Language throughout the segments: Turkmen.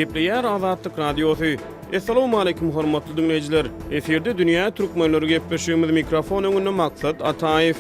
Gepleýär Azatlyk Radiosy. Essalawmaleýkim hormatly diňleýjiler! Efirde dünýä türkmenleri gepleşigimiz mikrofon öňünde Maksat Ataýew.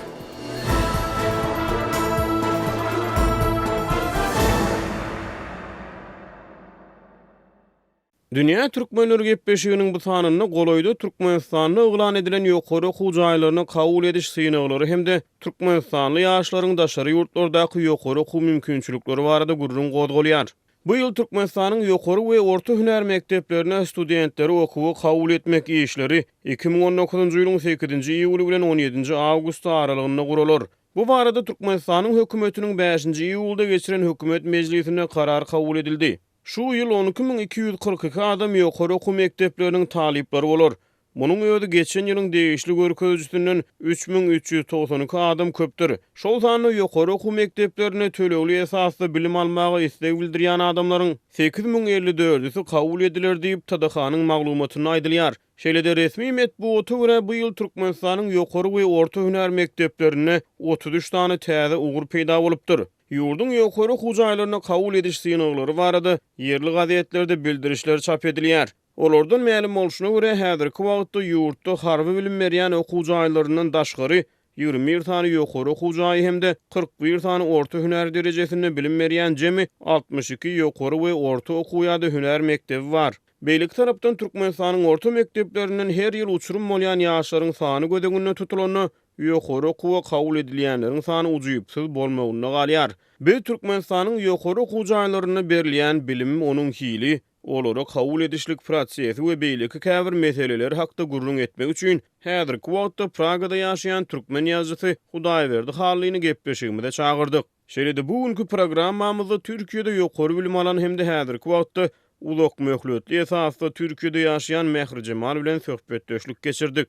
Dünýä türkmenleri gepleşiginiň bu sanynda golaýda Türkmenistanda yglan edilen ýokary okuw jaýlaryna kabul ediş synaglary hem-de türkmenistanly ýaşlaryň daşary ýurtlardaky ýokary okuw mümkinçilikleri barada gürrüň gozgalýar. Bu ýyl Türkmenistanyň ýokary we orta hünär mekdeplerine studentleri okuwa kabul etmek işleri 2019-njy ýylyň sekizinji iýuly bilen on ýedinji awgusty aralygynda guralar. Bu barada Türkmenistanyň Hökümetiniň bäşinji iýulda geçiren Hökümet mejlisinde karar kabul edildi. Şu ýyl 12 242 adam ýokary okuw mekdepleriniň talyplary bolar. Munuň özi geçen ýylyň degişli görkezijisinden 3392 adam köpdür. Şol sanda ýokary okuw mekdeplerinde tölegli esasda bilim almaga isleg bildirýän adamlaryň 8054-üsi kabul ediler diýip, TDH-nyň maglumatynda aýdylýar. Şeýle-de resmi metbugata görä, bu ýyl Türkmenistanyň ýokary we orta hünär mekdeplerinde 33 sany täze ugur peýda bolupdyr. Ýurduň ýokary okuw jaýlaryna kabul ediş synaglary barada ýerli gazetlerde bildirişler çap edilýär. Olardan mälim bolşuna görä, häzirki wagtda ýurtda harby bilim berýän okuw jaýlaryndan daşgary 21 sany ýokary okuw jaýy hem-de 41 sany orta hünär derejesinde bilim berýän jemi 62 ýokary we orta okuw ýa-da hünär mekdebi bar. Beýleki tarapdan, Türkmenistanyň orta mekdeplerinden her ýyl uçurym bolýan ýaşlaryň sany göz öňünde tutulanda, ýokary okuwa kabul edilýänleriň sany ujypsyz bolmagynda galýar. Biz Türkmenistanyň ýokary okuw jaýlarynda berilýän bilim, onuň hili, olara kabul edişlik prosesi we beýleki käbir meseleler hakda gürrüň etmek üçin häzirki wagtda Pragada ýaşaýan türkmen ýazyjysy Hudaýberdi Hallyny gepleşigimize çagyrdyk. Şeýle-de bu günki programmamyzda Türkiýede ýokary bilim alan hem-de häzirki wagtda uzak möhletli esasda Türkiýede ýaşaýan Mährijemal bilen söhbetdeşlik geçirdik.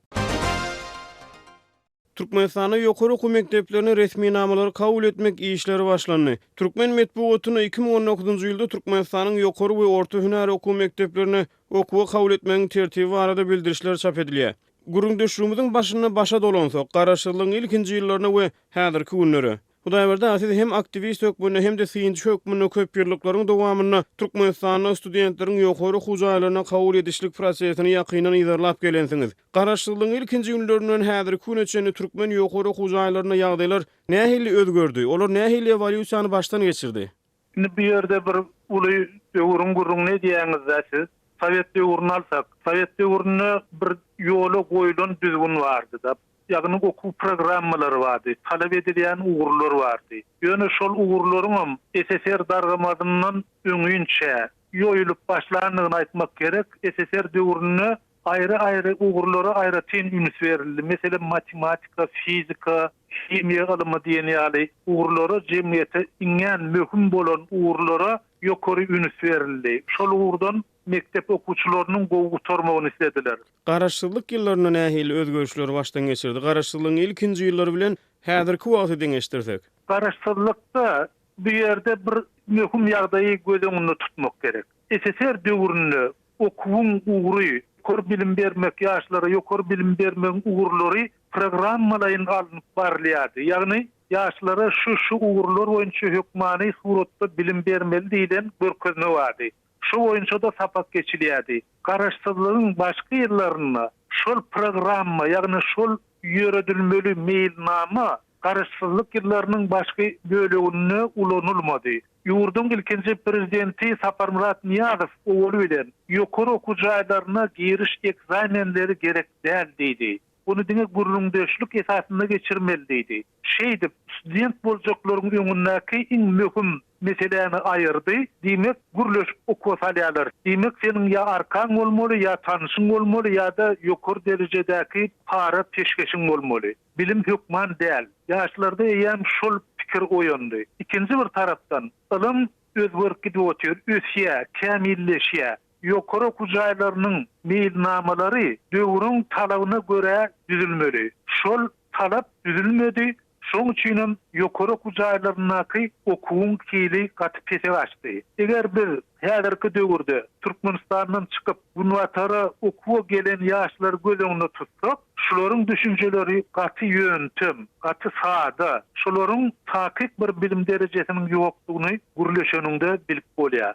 Türkmenistanda ýokary okuw mekdeplerine resminamalary kabul etmek işleri başlandy. Türkmen metbugatynda 2019-njy ýylda Türkmenistanyň ýokary we orta hünär okuw mekdeplerine okuwa kabul etmegiň tertibi barada bildirişler çap edilýär. Gürrüňdeşligimiziň başynda başa dolansak, Garaşsyzlygyň ilkinji ýyllaryna we häzirki günlere. Hudaýberdi aga, siz hem aktiwist hökmünde, hem-de synçy hökmünde köp ýyllyklaryň dowamynda Türkmenistanda studentleriň ýokary okuw jaýlaryna kabul edişlik prosesini ýakyndan yzarlap gelensiňiz. Garaşsyzlygyň ilkinji günlerinden häzirki güne çenli türkmen ýokary okuw jaýlarynda ýagdaýlar nähili özgerdi, olar nähili ewolýusiýany başdan geçirdi? Indi bu ýerde bir uly döwrüň gürrüňini edýäňiz-dä siz. Sowet döwrüni alsak, sowet döwründe bir ýola goýlan düzgün bardy-da. Ýagny okuw programmalary bardy, talap edilýän ugurlar bardy. Ýöne şol ugurlaryňam SSR dargamazyndan öňinçä ýoýulyp başlandygyny aýtmak gerek. SSR döwründe aýry-aýry ugurlara aýratyn üns berildi. Meselem, matematika, fizika, himiýa ylymy diýen ýaly ugurlara jemgyýete iňňän möhüm bolan ugurlara ýokary üns berildi. Şol ugurdan mekdep okuwçylarynyň gowy gutarmagyny islediler. Garaşsyzlyk ýyllarynda nähili özgerişleri başdan geçirdi? Garaşsyzlygyň ilkinji ýyllary bilen häzirki wagty deňeşdirsek. Garaşsyzlykda bu ýerde bir möhüm ýagdaýy göz öňünde tutmak gerek. SSR döwründe okuwyň ugry, ýokary bilim bermek, ýaşlara ýokary bilim bermegiň ugurlary programmalaýyn alnyp barylýardy. Ýagny ýaşlara şu-şu ugurlar boýunça hökmany suratda bilim bermeli diýlen görkezme bardy. Şu boýunça-da sapak geçilýärdi. Garaşsyzlygyň başky ýyllarynda şol programma, ýagny şol ýöredilmeli meýilnama Garaşsyzlyk ýyllarynyň başky böleginde ulanylmady. Ýurduň ilkinji Prezidenti Saparmyrat Nyýazow owaly bilen, ýokary okuw jaýlaryna giriş ekzamenleri gerek däl diýdi. Ony diňe gürrüňdeşlik esasynda geçirmeli diýdi. Şeýdip, student boljaklaryň öňündäki iň möhüm meseläni aýyrdy, diýmek, gürleşip okuwa salýarlar. Diýmek, seniň ýa arkaň bolmaly, ýa tanyşyň bolmaly, ýa-da ýokary derejedäki para-peşgeşiň bolmaly. Bilim hökman däl. Ýaşlarda eýýäm şol pikir oýandy. Ikinji bir tarapdan, ylym özgerip gidip otyr, ösýär, kämilleşýär. Ýokary okuw jaýlarynyň meýilnamalary döwrüň talabyna görä düzülmeli. Şol talap düzülmedi, şoň üçinem ýokary okuw jaýlaryndaky okuwyň hili gaty pese gaçdy. Eger biz häzirki döwürde Türkmenistandan çykyp, Günbatara okuwa gelen ýaşlary göz öňünde tutsak, şularyň düşünjeleri gaty ýöntem, gaty sada, şolaryň takyk bir bilim derejesiniň ýokdugyny gürleşeniňde bilip bolýar.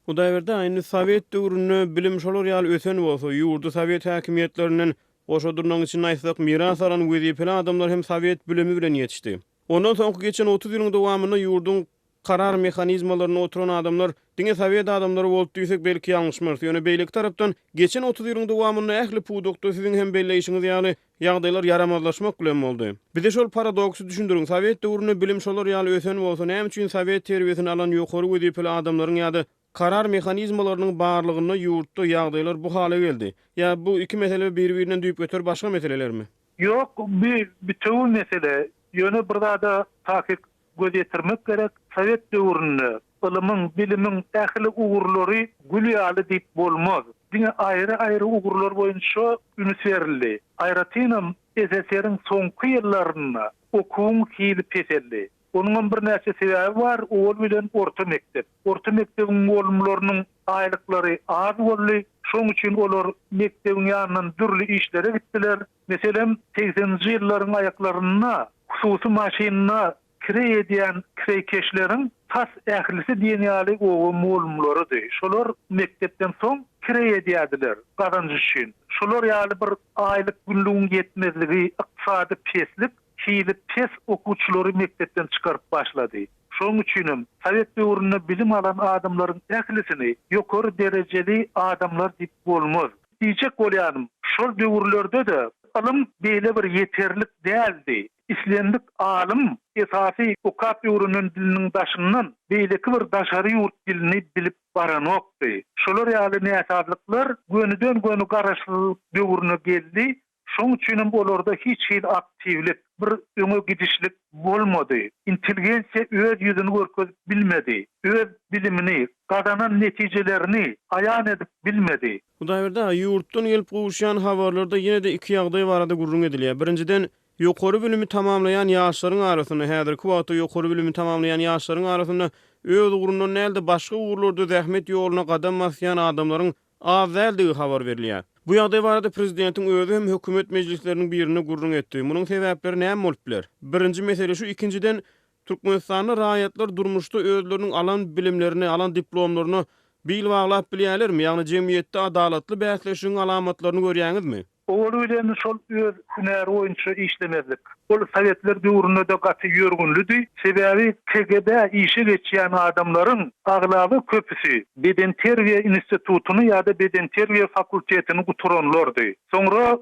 Hudaýberdi aga, indi sowet döwründe bilim şolar ýaly ösen bolsa, ýurdy sowet häkimiýetlerinden, goşa dyrnagyň içinde aýtsak, miras alan wezipeli adamlar hem sowet bilimi bilen ýetişdi. Ondan soňky geçen 30 ýylyň dowamynda ýurduň karar mehanizmalarynda oturan adamlar diňe sowet adamlary boldy diýsek, belki ýalňyşmarys. Ýöne beýleki tarapdan, geçen 30 ýylyň dowamynda ähli pudakda siziň hem belleýşiňiz ýaly, ýagdaýlar ýaramazlaşmak bilen boldy. Bize şol paradoksy düşündiriň, sowet döwründe bilim şolar ýaly ösen bolsa, näme üçin sowet terbiýesini alan ýokary wezipeli adamlaryň ýa-da karar mehanizmalarynyň barlygynda ýurtda ýagdaýlar bu hala geldi? Ýa bu iki mesele bir-birinden düýpgöter başga meselelermi? Ýok, bu bitewi mesele. Ýöne bir zada takyk göz ýetirmek gerek, sowet döwründe ylymyň, bilimiň ähli ugurlary gül ýaly diýip bolmaz. Diňe aýry-aýry ugurlar boýunça üns berildi. Aýratynam, SSR-iň soňky ýyllarynda okuwyň hili peseldi. Onuňam birnäçe sebäbi bar, owal bilen orta mekdep. Orta mekdebiň mugallymlarynyň aýlyklary az boldy. Şonuň üçin olar mekdebiň ýanyndan dürli işlere gitdiler. Meselem, segseninji ýyllaryň aýaklarynda hususy maşynda kireý edýän kireýkeşleriň tas ählisi diýen ýaly oba mugallymlarydy. Şolar mekdepden soň kireý edýärdiler gazanç üçin. Şolar ýaly bir aýlyk-günlügiň ýetmezligi, ykdysady peslik hili pes okuwçylary mekdepden çykaryp başlady. Şonuň üçinem sowet döwründe bilim alan adamlaryň ählisini ýokary derejeli adamlar diýip bolmaz. Diýjek bolýanym, şol döwürlerde-de ylym beýle bir ýeterlik däldi. Islendik alym esasy okap öwrenen diliniň daşyndan beýleki bir daşary ýurt dilini bilip baranokdy. Şolar ýaly näsazlyklar gönüden-göni garaşsyzlyk döwrüne geldi Şoň üçinem olarda hiç hili aktiwlik, bir öňe gidişlik bolmady. Intelligensiýa öz ýüzüni görkezip bilmedi. Öz bilimini, gazanan netijelerini aýan edip bilmedi. Hudaýberdi aga, ýurtdan gelip gowuşýan habarlarda ýene-de iki ýagdaý barada gürrüň edilýär. Birinjiden, ýokary bilimi tamamlaýan ýaşlaryň arasynda, häzirki wagtda ýokary bilimi tamamlaýan ýaşlaryň arasynda öz ugrundan däl-de, başga ugurlarda zähmet ýoluna gadam basýan adamlaryň az däldigi habar berilýär. Bu ýagdaý barada prezidentiň özi hem hökümet mejlisleriniň birinde gürrüň etdi. Munuň sebäpleri näme bolup biler? Birinji mesele şu, ikinjiden, Türkmenistanda raýatlar durmuşda özleriniň alan bilimlerine, alan diplomlaryna bil baglap bilýärlermi? Ýagny jemgyýetde adalatly bäsleşigiň alamatlaryny görýäňizmi? Owaly bilen şol öz hünäri boýunça işlemezlik. Ol sowetler döwründe-de gaty ýörgünlidi. Sebäbi KGB-ä işe geçýän adamlaryň aglaba köpüsi bedenterbiýe institutyny ýa-da bedenterbiýe fakultetini gutaranlardy. Soňra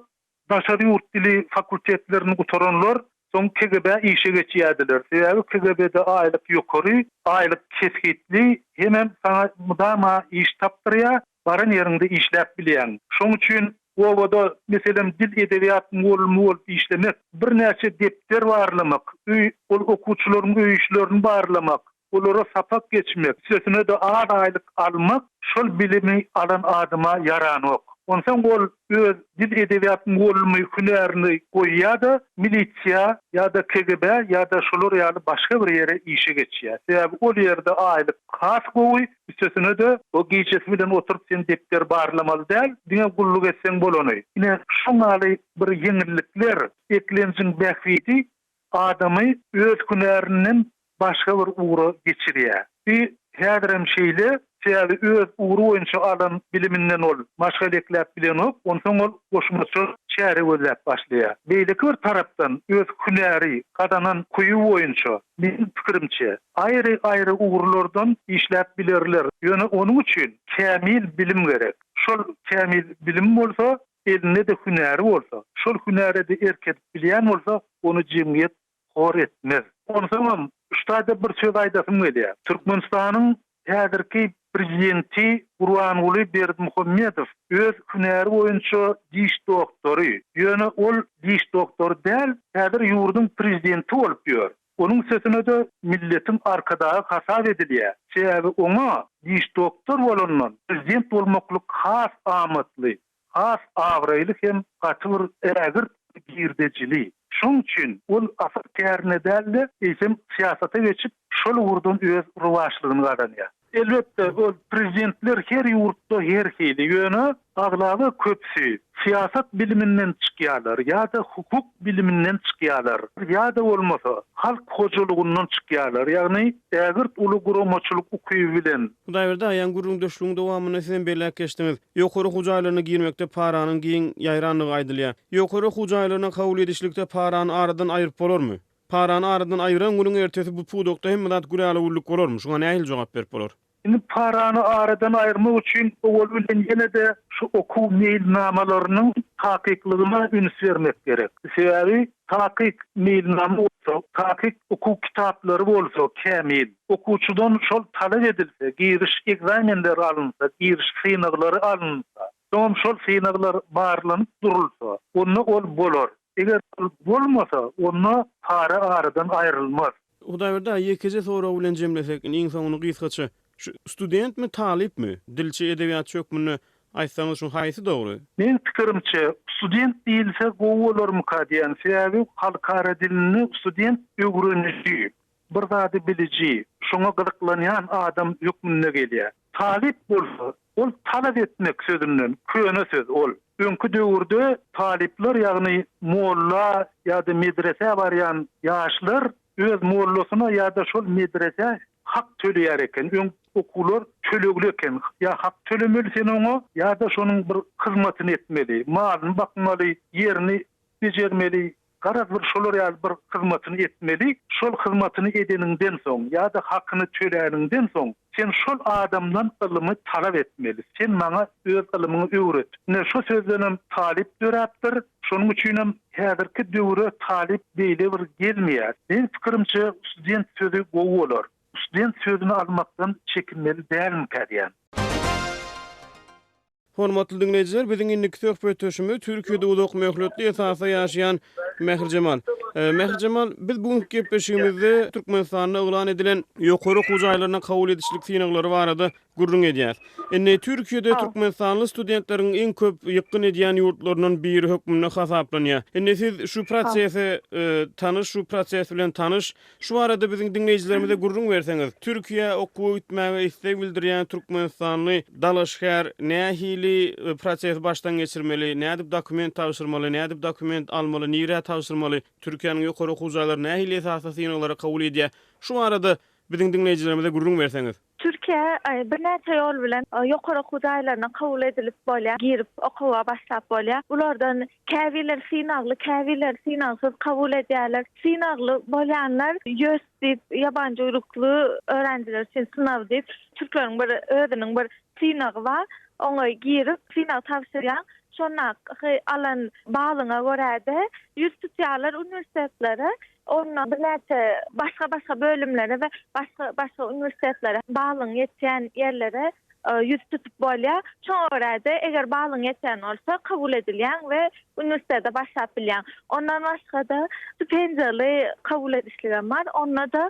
daşary ýurt dili fakultetlerini gutaranlar soň KGB-ä işe geçýärdiler. Sebäbi KGB-de aýlyk ýokary, aýlyk kesgitli, hemem saňa mydama iş tapdyrýar. Baran ýeriňde işläp bilýäň. Şoň üçin obada, meselem, dil-edebiýat mugallymy bolup işlemek, birnäçe depder barlamak, öý, ol okuwçylaryň öý işlerini barlamak, olara sapak geçmek, üstesine-de az aýlyk almak şol bilimi alan adama ýaranok. Onsoň ol öz dil-edebiýat mugallymy hünärini goýýar-da, milisiýa ýa-da KGB ýa-da şolar ýaly başga bir ýere işe geçýär. Sebäbi ol ýerde aýlyk has gowy, Üstesine-de, o gijesi bilen oturyp sen depder barlamaly däl, diňe gulluk etseň bolany. Ine, şoň ýaly bir ýeňillikler, eklenjiň bähbidi adamy öz hünärinden başga bir ugra geçirýär. Bi häzirem şeýle, sebäbi öz ugry boýunça alan biliminden ol maşgala ekläp bilenok, onsoň ol goşmaça çäre gözläp başlaýar. Beýleki bir tarapdan, öz hünäri, gazanan kuýy boýunça, meniň pikirimçe, Aýry-aýry ugurlardan işläp bilerler, ýöne onuň üçin kämil bilim gerek. Şol kämil bilim bolsa, elinde-de hünäri bolsa, şol hünäre-de erk edip bilýän bolsa, ony jemgyýet hor etmez. Onsoňam, şu taýda bir söz aýdasym gelýär. Türkmenistanyň häzirki Prezidenti Gurbanguly Berdimuhamedow öz hünäri boýunça diş doktory. Ýöne ol diş doktory däl, häzir ýurduň prezidenti bolup ýör. Onuň üstesine-de milletiň arkadagy hasap edilýär. Sebäbi oňa diş doktor bolandan prezident bolmaklyk has amatly, has abraýly hem gaty bir ägirt girdejili. Şoň üçin ol asyl kärine däl-de, eýsem syýasata geçip, şol ugurdan öz rowaçlygyny gazanýar. Elbetde, ol prezidentler her ýurtda her hili, ýöne aglaba köpüsi syýasat biliminden çykýarlar ýa-da hukuk biliminden çykýarlar, ýa-da bolmasa halk hojalygyndan çykýarlar, ýagny ägirt uly guramaçylyk ukyby bilen. Hudaýberdi aýan gürrüňdeşligiň dowamynda sizem belläp geçdiňiz. Ýokary okuw jaýlaryna girmekde paranyň giň ýaýrandygy aýdylýar. Ýokary okuw jaýlaryna kabul edişlikde parany aradan aýryp bolarmy? Parany aradan aýyran günüň ertesi bu pudakda hemme zat gülala-güllük bolarmy? Şuňa nähili jogap berip bolar? Indi parany aradan aýyrmak üçin owal bilen ýene-de şu okuw meýilnamalarynyň takyklygyna üns bermek gerek. Sebäbi takyk meýilnama bolsa, takyk okuw kitaplary bolsa kämil, okuwçydan şol talap edilse, giriş ekzamenleri alynsa, giriş synaglary alynsa, soňam şol synaglar barlanyp durulsa, onda ol bolar. Eger ol bolmasa, onda para aradan aýrylmaz. Hudaýberdi aga, ýekeje sorag bilen jemlesek, indi iň soňuny gysgaça. Şu studentmi, talypmy? Dilçi, edebiýatçy hökmünde aýtsaňyz şuň haýsy dogry? Meň pikirimçe, student diýilse gowy bolarmyka diýýän. Sebäbi halkara dilinde student öwreniji, bir zady biliji, şoňa gyzyklanýan adam hökmünde gelýär. Talyp bolsa, ol talap etmek sözünden, köne söz ol. Öňki döwürde talyplar, ýagny molla ýa-da medresä barýan ýaşlar öz mollasyna ýa-da şol medresä hak töleýär eken. Öň okuwlar tölegli eken. Ýa hak tölemeli sen oňa, ýa-da şonuň bir hyzmatyny etmeli, malyny bakmaly, ýerini bejermeli, Garaz bir şolar ýaly bir hyzmatyny etmeli, şol hyzmatyny edeniňden soň ýa-da hakyny töläniňden soň sen şol adamdan ylymy talap etmeli, sen maňa öz ylymyňy öwret. Ine şo sözdenem talyp döräpdir, şonuň üçinem häzirki döwüre talyp beýle bir gelmeýär. Meň pikirimçe student sözi gowy bolar. Student sözüni almakdan çekinmeli dälmikä diýän. Hormatly diňleýjiler, biziň indiki söhbetdeşimiz Türkiýede uzak möhletli esasda ýaşaýan Mährijemal. Mährijemal, biz bu günki gepleşigimizde Türkmenistanda yglan edilen ýokary okuw jaýlaryna kabul edişlik synaglary barada gürrüň edýäs. Indi Türkiýede türkmenistanly studentleriň iň köp ýykgyn edýän ýurtlaryndan biri hökmünde hasaplanýar. Indi siz şu prosese tanyş, şu proses bilen tanyş. Şu barada biziň diňleýjilerimize gürrüň berseňiz, Türkiýä okuwa gitmäge isleg bildirýän türkmenistanly dalaşgär nähili prosesi başdan geçirmeli, nädip dokument tabşyrmaly, nädip dokument almaly, nirä tabşyrmaly, Türkiýäniň ýokary okuw jaýlary nähili esasda synaglary kabul edýär? Şu barada biziň diňleýjilerimize gürrüň berseňiz. Türkiýä birnäçe ýol bilen ýokary okuw jaýlaryna kabul edilip bolýar, girip okuwa başlap bolýar. Bulardan käbirleri synagly, käbirleri synagsyz kabul edýärler. Synagly bolýanlar ÝÖS diýip, ýabanyjy uýrukly öwrenjiler üçin synaw diýip, türkleriň bir özüniň bir synagy bar. Oňa girip, synag tabşyrýaň. Şondaky alan balyňa görä-de ýüz tutýarlar uniwersitetlere. Onda birnäçe başga-başga bölümlere we başga-başga uniwersitetlere balyň ýetýän ýerlere ýüz tutup bolýar. Şoňa görä-de, eger balyň ýetýän bolsa, kabul edilýäň we uniwersitete başlap bilýäň. Ondan başga-da, stipendiýaly kabul edişligem bar. Onda-da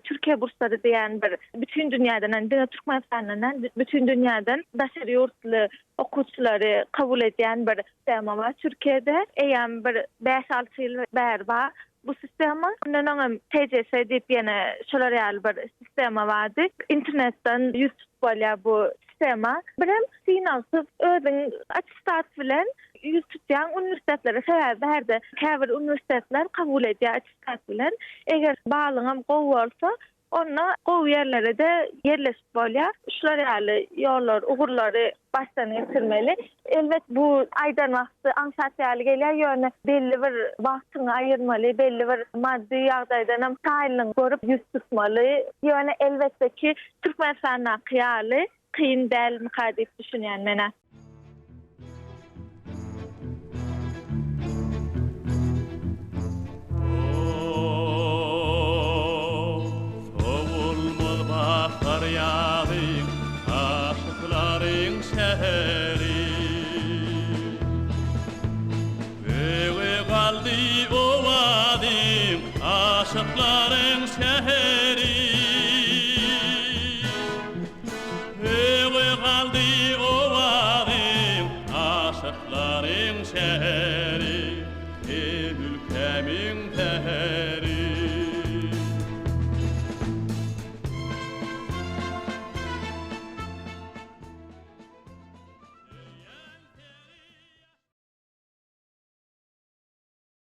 Türkiýe burslary diýen bir bütin dünýäden, ýagny diňe Türkmenistandan däl, bütin dünýäden daşary ýurtly okuwçylary kabul edýän bir sistema bar Türkiýede. Eýýäm bir bäş-alty ýyl bäri bar bu sistema. Ondan öňem TCS diýip ýene şolar ýaly bir sistema bardy. Internetden ýüz tutup bolýar bu sistema. Birem synagsyz özüň attestat bilen ýüz tutýaň uniwersitetlere. Sebäbi bärde käbir uniwersitetler kabul edýär attestat bilen. Eger balyňam gowy bolsa Onda gowy ýerlere-de ýerleşip bolýar. Şular ýaly ýollar, ugurlary başdan geçirmeli. Elbet, bu aýdan wagty aňsat ýaly gelýär, ýöne belli bir wagtyňy aýyrmaly, belli bir maddy ýagdaýdanam taýynlygyňy görüp ýüz tutmaly. Ýöne elbetde ki, Türkmenistandaky ýaly kyn dälmika diýip düşünýän men-ä. Sowulmaz bahar ýazyň, aşyklaryň şäheri. Göge galdy owazyň, aşyklaryň.